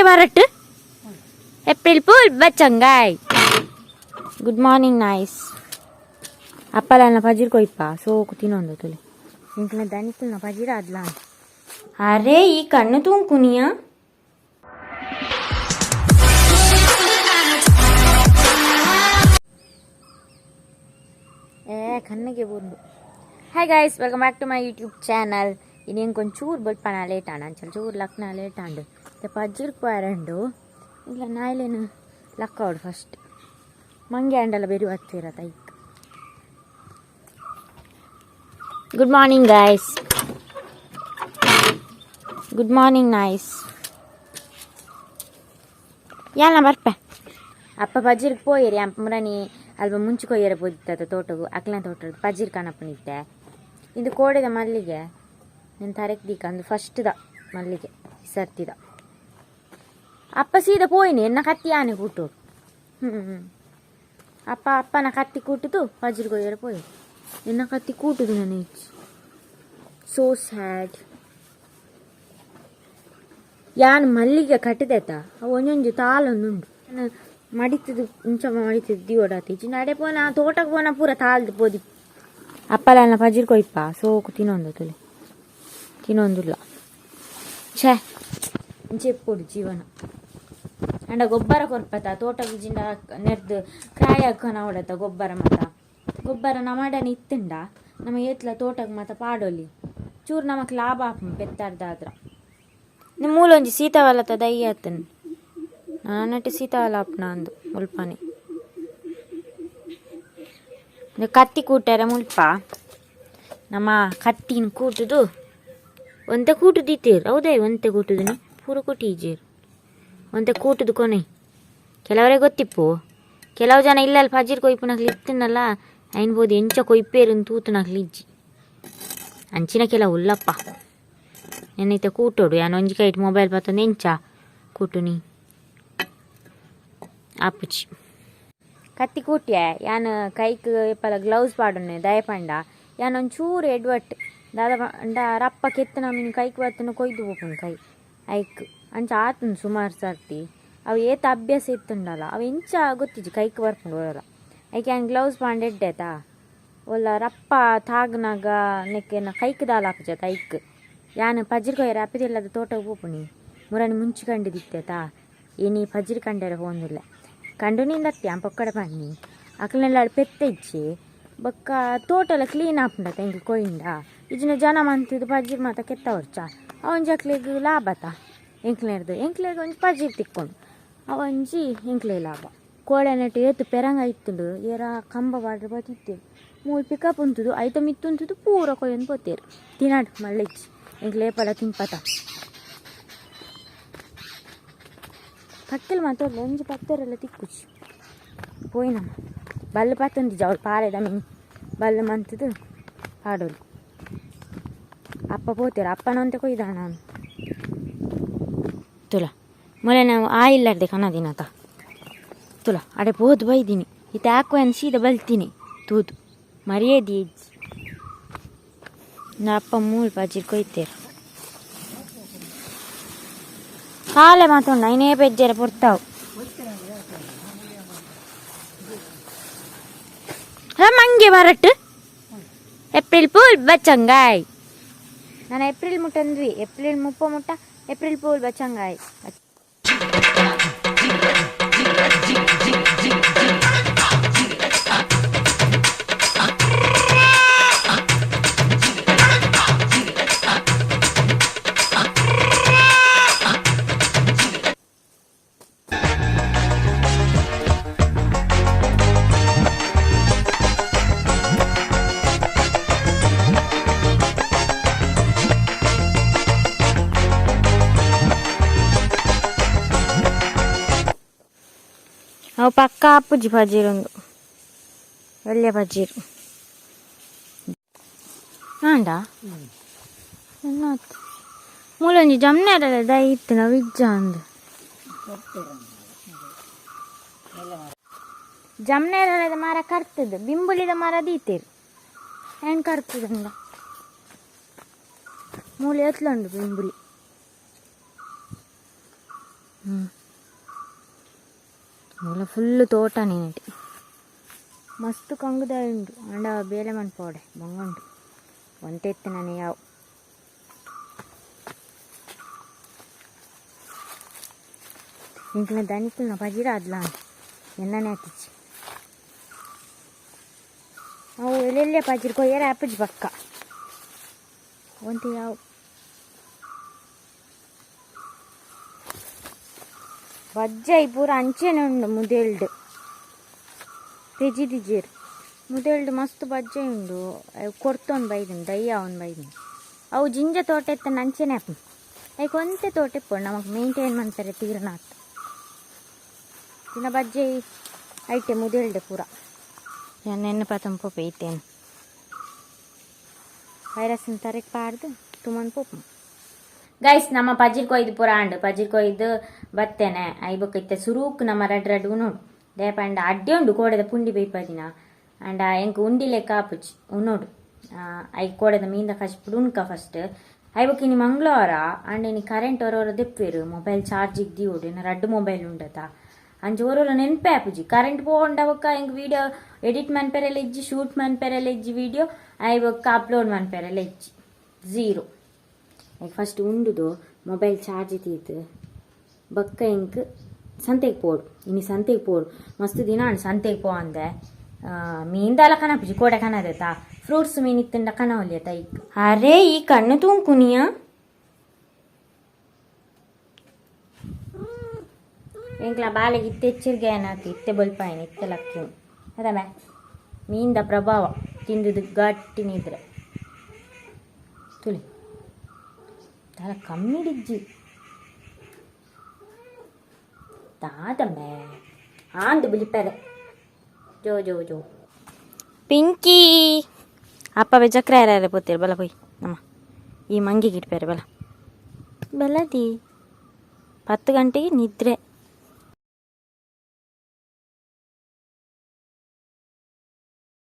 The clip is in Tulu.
ಮರಟ್ ಏಪ್ರಿಲ್ ಪೂಲ್ ಬಚ್ಚಂಗಾಯ್. Good morning nice. ಅಪ್ಪಲನ್ನ ಪಜಿರ್ ಕೊಯ್ಪ ಸೋಕು ತಿನ್ನೊಂದು ತುಲೆ ಇಂಕ್ಲ ದನಿಕುಲ್ನ ಪಜಿರ ಅದ್ಲ. ಅರೆ ಈ ಕಣ್ಣು ತೂಂಕುನಿಯ. ಏ ಕಣ್ಣಿಗೆ ಬಂದು. Hi guys, welcome back to my YouTube channel. ಇನ್ನೇನು ಕೊಂಚೂರು ಬಲ್ಪನ ಲೇಟ್ ಆಂಡ್ ಅಂಚಲ್ ಚೂರು ಲಕ್ನ ಲೇಟ್ ಆಂಡ್ ಪಜ್ಜಿರ್ಕ್ ಪೋಯರಂಡು ಇಲ್ಲ ನಾಯ್ಲೇನು ಲಕ್ಕವಡು ಫಸ್ಟ್ ಮಂಗೆ ಆಂಡಲ ಬೆರಿ ಹತ್ತಿರ Tahqiq. Good morning guys, good morning nice. ಯಾಲ ಬರ್ಪೆ ಅಪ್ಪ ಪಜ್ಜಿರ್ಗ್ ಪೋಯಿರಿ ಅಪ್ಪ ಮುರನಿ ಅಲ್ಪ ಮುಂಚೆ ಕೊಯ್ಯರ ಪೋದಿತ್ತ ತೋಟಗು ಅಕ್ಲನ ತೋಟದ ಪಜ್ಜಿರ್ ಕನಪನಿತ್ತೆ. ಇದು ಕೋಡೆದ ಮಲ್ಲಿಗೆ నేను ತರಕ್ ದೀಕ ಅಂದು ಫಸ್ಟ್ದ ಮಲ್ಲಿಗೆ ಸರ್ತಿದ. ಅಪ್ಪ ಸೀದಾ ಪೋಯಿನಿ ಎನ್ನ ಕತ್ತಿ ಆನೆ ಕೂಟು. ಹ್ಞೂ ಅಪ್ಪ ಅಪ್ಪನ ಕತ್ತಿ ಕೂಟುದು ಪಜ್ಜಿರ್ ಕೊಯ್ಯರ ಪೋಯಿ ಎನ್ನ ಕತ್ತಿ ಕೂಟುದು ನನಗೆ. ಸೋ ಸ್ಯಾಡ್. ಯಾನ್ ಮಲ್ಲಿಗೆ ಕಟ್ಟದೆತ ಅವು ಒಂಜೊಂಜಿ ತಾಲೊಂದುಂಡು ಮಡಿತದು ಇಂಚ ಮಡಿತದು ದಿವಡಾತಿ ಇಜ್ಜಿಂಡ ಅಡೆ ಪೋನ ತೋಟಕ್ಕೆ ಪೋನ ಪೂರ ತಾಲ್ದು ಪೋದಿ. ಅಪ್ಪಲನ್ನ ಪಜಿರ್ ಕೊಯ್ಪ ಸೋಕು ತಿನ್ನೊಂದು ತುಲೆ ತಿನ್ನೊಂದುಲ್ಲ. ಛೇ ಇಂಚೆಪ್ಪೊಡು ಜೀವನ ಅಂಡ ಗೊಬ್ಬರ ಕೊರ್ಪತ ತೋಟಕ್ಕೆ ಜಿಂಡ ನೆರ್ದು ಕಾಯಿ ಹಾಕೋಣ ಹೊಡತ ಗೊಬ್ಬರ ಮತ ಗೊಬ್ಬರ ನಮಡನ ಇತ್ತುಂಡ ನಮ್ಮ ಏತ್ಲ ತೋಟಕ್ಕೆ ಮತ ಪಾಡೊಲಿ ಚೂರು ನಮಕ್ ಲಾಭ ಆಪುಂಡು ಪೆತ್ತಾರ್ದಾದ್ರ. ಮೂಲೊಂಜಿ ಸೀತಾಫಲತ ದೈ ಆತನ್ ನಾನಟ್ಟಿ ಸೀತಾಫಲ ಆಪ್ನ ಅಂದು ಮುಲ್ಪನೆ ಕತ್ತಿ ಕೂಟರ ಮುಲ್ಪ ನಮ್ಮ ಕತ್ತಿನ ಕೂಟುದು ಒಂತೆ ಕೂಟುದು ಇತ್ತೀರ್ ಹೌದೇ ಒಂತೆ ಕೂಟುದು ಪೂರ ಕೂಟಿ ಇಜ್ಜೇರು ಒಂತೆ ಕೂಟುದು ಕೊನೆ. ಕೆಲವರೇ ಗೊತ್ತಿಪ್ಪು ಕೆಲವು ಜನ ಇಲ್ಲ ಪಜಿರ್ ಕೊಯ್ಪುನಕ್ಲು ಇತ್ತನಲ್ಲ ಐನ್ಬೋದು ಎಂಚ ಕೊಯ್ಪೇರು ತೂತುನಕ್ಲು ಇಜ್ಜಿ ಅಂಚಿನ ಕೆಲವು ಉಲ್ಲಪ್ಪ. ನೆನೈತೆ ಕೂಟೋಡು ಯಾನ್ ಒಂಜಿ ಕೈಟ್ ಮೊಬೈಲ್ ಪತ್ತೊಂದು ಎಂಚ ಕೂಟುನಿ ಆಪುಜಿ. ಕತ್ತಿ ಕೂಟ್ಯೆ ಯಾನ್ ಕೈಕ್ ಇಪ್ಪಲ ಗ್ಲೌಸ್ ಪಾಡುನೆ ದಯಪಂಡ ಯಾನ್ ಒಂಚೂರು ಎಡ್ವಟ್ ದಾದ ಪಂಡ ರಪ್ಪ ಕೆತ್ತನ ಮಿನಿ ಕೈಕ್ ಬತ್ತನ ಕೊಯ್ದು ಪೋಪುಂಡು ಕೈ ಐಕ್ ಅಂಚ ಆತುಂಡು ಸುಮಾರು ಸರ್ತಿ. ಅವು ಏತ್ ಅಭ್ಯಾಸ ಇತ್ತುಂಡಲ ಅವು ಎಂಚ ಗೊತ್ತಿಜ್ಜಿ ಕೈಕ್ ಬರ್ಪುಂಡು ಒರೊರ. ಐಕ್ ಯಾನ್ ಗ್ಲೌಸ್ ಪಾಂಡ ಎಡ್ಡೆತಾ ಒಲ್ಲ ರಪ್ಪ ತಾಗ್ನಾಗ ನೆಕ್ಕೆನ ಕೈಕ್ ದಾಲ ಆಪುಜತ ಐಕ್. ಯಾನ್ ಪಜಿರ್ ಕೊಯ್ಯರೆ ಅಪಿದೆಲ್ಲದ ತೋಟಗ್ ಪೋಪುನಿ ಮುರಣಿ ಮುಂಚಿ ಕಂಡಿದಿತ್ತೆತಾ ಇನಿ ಪಜಿರ್ ಕಂಡೆರೆ ಪೋಂದುಲ್ಲೆ ಕಂಡುನಿಂದತ್ತಿ ಯಾನ್ ಪೊಕ್ಕಡೆ ಪನ್ನಿ ಅಕ್ಲೆಲ್ಲ ಪೆತ್ತ ಇಜ್ಜಿ ಬೊಕ್ಕ ತೋಟಲ ಕ್ಲೀನ್ ಆಪುಂಡತ ಎಂಕ್ ಕೊಯಿಂಡ ಇಜ್ಜಿನ ಜನ ಮಂತುದು ಪಜಿರ್ ಮಾತ ಕೆತ್ತವರ್ಚ ಅವೊಂಜಿ ಅಕ್ಲೆಗ್ ಲಾಭತ ಎಂಕ್ಲೆರ್ದು ಎಂಕ್ಲೆಗ್ ಒಂಜಿ ಪಜಿರ್ ತಿಕ್ಕೊಂಡು ಅವೊಂಜಿ ಎಂಕ್ಲೆ ಲಾಭ. ಕೋಳೆನೆಟ್ ಏತ್ ಪೆರಂಗ ಇತ್ತುಂಡು ಏರ ಕಂಬ ಪಾಡ್ರೆ ಬತ್ತಿತ್ತೇರು ಮೂಲು ಪಿಕಪ್ ಉಂತುದು ಐತ ಮಿತ್ತ್ ಉಂತುದು ಪೂರ ಕೊಯ್ಯೊಂದು ಪೋತೇರು. ತಿನಡ್ ಮಲ್ಲೆ ಇಜ್ಜಿ ಎಂಕ್ಲೆ ಏಪಲ ತಿನ್ಪತ. ಪಕ್ಕೆಲ್ ಮಾತ ಒಂಜಿ ಪತ್ತೆರೆಲ್ಲ ತಿಕ್ಕುಜಿ ಪೋಯಿನಮ್ಮ ಬಲ್ಲು ಪತ್ತೊಂದಿಜ್ಜಿ ಅವಳು ಪಾಲೆದ ಮಿನಿ ಬಲ್ಲು ಮಂತುದು ಪಾಡೋಲು. ಅಪ್ಪ ಪೋತೇರು ಅಪ್ಪನ ಒಂತೆ ಕೊಯ್ದಾಣ ತುಲ ಮೊಲೆ ನಾವು ಆಯಿಲ್ಲಾರ್ದೆ ಕನದಿನತ ತುಲ ಅಡೆ ಪೋದು ಬೈದಿನಿ ಇತ್ತೆ ಆಕ್ವ ಸೀದಾ ಬಲ್ತೀನಿ ತೂದು ಮರ್ಯಾದೆ ಇಜ್ಜಿ. ಅಪ್ಪ ಮೂಲು ಪಜಿರ್ ಕೊಯ್ತೇರು ಕಾಲೆ ಮಾತುಂಡು ಐನೇ ಪೆಜ್ಜೆರೆ ಪೊರ್ತಾವು. ಮಂಗೆ ಮರಟ್ ಏಪ್ರಿಲ್ ಪೂಲ್ ಬಚ್ಚಂಗಾಯ್. ನಾನು ಏಪ್ರಿಲ್ ಮುಟ್ಟ ಅಂದ್ವಿ ಏಪ್ರಿಲ್ 30 ಮುಟ್ಟ ಏಪ್ರಿಲ್ ಪೂಲ್ ಬಚ್ಚಂಗಾಯ್. ಅವು ಪಕ್ಕ ಆಪುಜಿ ಪಜಿರುಂದು ಒಳ್ಳೆ ಪಜಿರು ಆಂಡ ಮೂಲೊಂಜಿ ಜಮ್ನೇರಲ್ಲ ದೈ ಇತ್ತು ನಾವು ಇಜ್ಜ ಅಂದು ಜಮ್ನೇರಲ್ಲದ ಮರ ಕರ್ತದ ಬಿಂಬುಲಿದ ಮರ ದೀತೇರು ಏನ್ ಕರ್ತದಂಡ ಮೂಲೆ ಎತ್ಲುಂಡು ಬಿಂಬುಲಿ. ಹ್ಞೂ ಮೂಲ ಫುಲ್ಲು ತೋಟ ನೀನಿಟ್ಟು ಮಸ್ತ್ ಕಂಗುದ ಉಂಡು. ಅಂಡ ಬೇಲೆ ಮನ್ಪೋಡೆ ಬಂಗುಂಡು ಒಂತೆ ಇತ್ತು ನಾನು ಯಾವ ಇಂಕ್ಲ ದನಿಕುಲ್ನ ಪಜಿರ ಅದ್ಲ ಎನ್ನನೆ ಆತಿಚ್ಚಿ. ಅವು ಎಲ್ಲೆಲ್ಲೇ ಪಜಿರ್ ಕೊಯ್ಯರ ಆಪುಜಿ ಪಕ್ಕ ಒಂತೆ ಯಾವ ಬಜ್ಜೈ ಪೂರ ಅಂಚೆನೆ ಉಂಡು. ಮುದೆಲ್ಡ್ ತೆಜಿದಿಜೆರ್. ಮುದೆಲ್ಡ್ ಮಸ್ತ್ ಬಜ್ಜೈ ಉಂಡು. ಕೊರ್ತೊಂದು ಬೈದಿನಿ, ದಯ್ಯ ಅವನ್ ಬೈದಿನಿ. ಅವು ಜಿಂಜ ತೋಟ ಎತ್ತನ ಅಂಚೆನೆ ಆಪುಂಡು. ಐಕ್ ಒಂತೆ ತೋಟ ಇಪ್ಪು ನಮಕ್ ಮೇಂಟೈನ್ ಮನ್ಪೆರೆ ತೀರನಾತ್ ದಿನ ಬಜ್ಜೈ ಐಟೆ ಮುದೆಲ್ಡೆ ಪೂರ. ಯಾನ್ ಎಣ್ಣೆ ಪತೊಂದು ಪೋಪೆ. ಇತ್ತೇನು ವೈರಸ್ ತರೆಕ್ ಪಾಡ್ದು ತುಮನ್ ಪೋಪು. ಗೈಸ್, ನಮ್ಮ ಪಜಿರ್ ಕೊಯ್ದು ಪೂರ ಆಂಡ್. ಪಜಿರ್ ಕೊಯ್ದು ಬತ್ತೇನೆ. I ಬೊಕ್ಕ ಇತ್ತೆ ಸುರೂಕ್ ನಮ್ಮ ರಡ್ ರಡ್ ಉನೋಡು. ದಾಯೆ ಅಡ್ಡೆ ಉಂಡು ಕೋಡೆದ ಪುಂಡಿ ಬೈಪದಿನ. ಅಂಡ ಎಂಕ್ ಉಂಡಿ ಲೆಕ್ಕ ಆಪುಜಿ, ಉನೋಡು. I ಕೋಡೆದ ಮೀನ್ದ ಕಜಿಪುಡು ಉನ್ಕ ಫಸ್ಟ್. I ಬೊಕ್ಕ ಇನಿ ಮಂಗಳವಾರ ಅಂಡ ಇನಿ ಕರೆಂಟ್ ಒರ ದೆಪ್ಪುವೆರ್. ಮೊಬೈಲ್ ಚಾರ್ಜಿಗೆ ದಿಯೋಡು. ಎನ್ನ ರಡ್ಡ್ ಮೊಬೈಲ್ ಉಂಡತ, ಅಂಚ ಒರೊರ ನೆನ್ಪೆ ಆಪುಜಿ. ಕರೆಂಟ್ ಪೋಂಡ ಬೊಕ್ಕ ಎಂಕ್ ವಿಡಿಯೋ ಎಡಿಟ್ ಮನ್ಪೆರೆಲ ಇಜ್ಜಿ, ಶೂಟ್ ಮನ್ಪೆರೆಲ ಇಜ್ಜಿ ವಿಡಿಯೋ, I ಬೊಕ್ಕ ಅಪ್ಲೋಡ್ ಮನ್ಪೆರೆಲ ಇಜ್ಜಿ, ಝೀರೋ. ಫಸ್ಟ್ ಉಂಡುದು ಮೊಬೈಲ್ ಚಾರ್ಜ್ ತೀತು ಬೊಕ್ಕ ಎಂಕ್ ಸಂತೆಗೆ ಪೋಡು. ಇನಿ ಸಂತೆಗೆ ಪೋಡು. ಮಸ್ತ್ ದಿನ ಆಂಡ್ ಸಂತೆಗೆ ಪೋವಂದೆ. ಮೀನ್ದಾಲ ಕನಪುಜಿ, ಕೋಡೆ ಕನದೆತ. ಫ್ರೂಟ್ಸ್ ಮೀನ್ ಇತ್ತಂಡ ಕನವೊಲಿಯತ ಐಕ್. ಅರೆ, ಈ ಕಣ್ಣು ತೂಂಕುನಿಯ. ಎಂಕ್ಲ ಬಾಲೆಗೆ ಇತ್ತೆ ಎಚ್ಚರಿಕೆ ಏನಾಯ್ತು. ಇತ್ತೆ ಬೊಲ್ಪಾಯಿನ, ಇತ್ತೆ ಲಕ್ಕಿನ ಅದಮೆ. ಮೀನ್ದ ಪ್ರಭಾವ, ತಿಂದುದು ಗಟ್ಟಿ ನಿದ್ರೆ. ತುಳಿ ದಾಲ ಕಮ್ಮಿಡಿಜ್ಜಿ ದಾದಮ್ಮೆ ಆಂದು ಬಿಲಿಪೆರೆ. ಜೋ ಜೋ ಜೋ ಪಿಂಕಿ. ಅಪ್ಪ ಚಕ್ರ ಯಾರ್ಯಾರ ಪೋತೀರಿ. ಬಲ ಪೋಯ್ ನಮ್ಮ ಈ ಮಂಗಿಗೆ ಇಟ್ಪೇರೆ. ಬಲ ಬಲದಿ. 10 ಗಂಟೆಗೆ ನಿದ್ರೆ.